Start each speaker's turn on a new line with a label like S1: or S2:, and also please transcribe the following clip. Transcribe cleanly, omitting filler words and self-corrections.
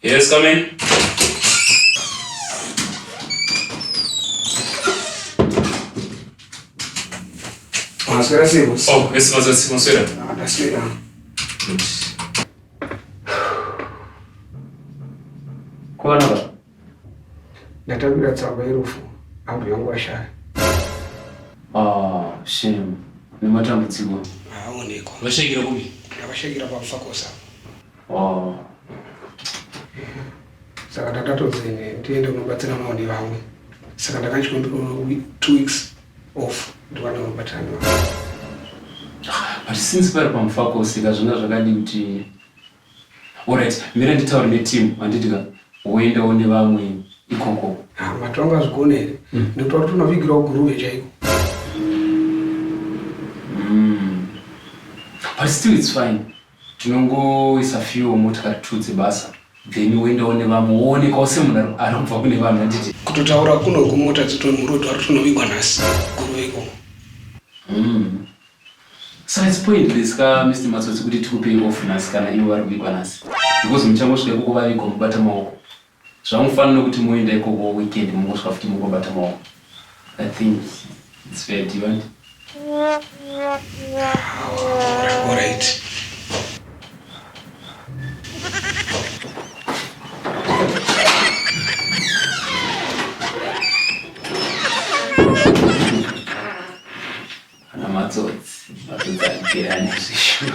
S1: Yes, come in.
S2: Maswera sei boss?
S1: Oh, yes, Matsotsi, maswera.
S2: Ah, ndaswera.
S1: Kwana ba?
S2: Ndatambira tsamba yerufu ambuya vangu vashaya.
S1: Ah, shame. Nematambudziko.
S2: Aonekwa.
S1: Vashayikira kupi?
S2: Ndavashayikira paMufakosa.
S1: Oh.
S2: Saka ndakatodzi ndiende kunobatsiranawo nevamwe. Saka ndakachikumbira 2 weeks off ndiwane kunobatsira nevamwe.
S1: But since pari paMufakosi ka zvanga zvakadii kuti Alright, mira nditaure neteam handiti ka woendawo nevamwe ikoko.
S2: Ah, matonga zvigone here? Ndikuti vari kutonovigirawo Guruve chaiko.
S1: But still it's fine. Tinongoisa fuel motikari two dzebasa then woendawo nevamwe woonekawo semunhu ari kubva kune vanhu handiti.
S2: Kutotaura kunoku mota dzitori muroad vari kutonovigwa nhasi Guruve ikoko.
S1: Saka it's pointless ka Mr Matsotsi kuti tikupei off nhasi kana ivo vari kubikwa nhasi because muchangosvika ikoko vavigwa mobata maoko. Zvamufanira nokuti moenda ikoko weekend mongosvika futi mongobata maoko. I think it's fair, do you want?
S2: Alright.
S1: Ana matsotsi, matsotsi agere ane zvishuwa.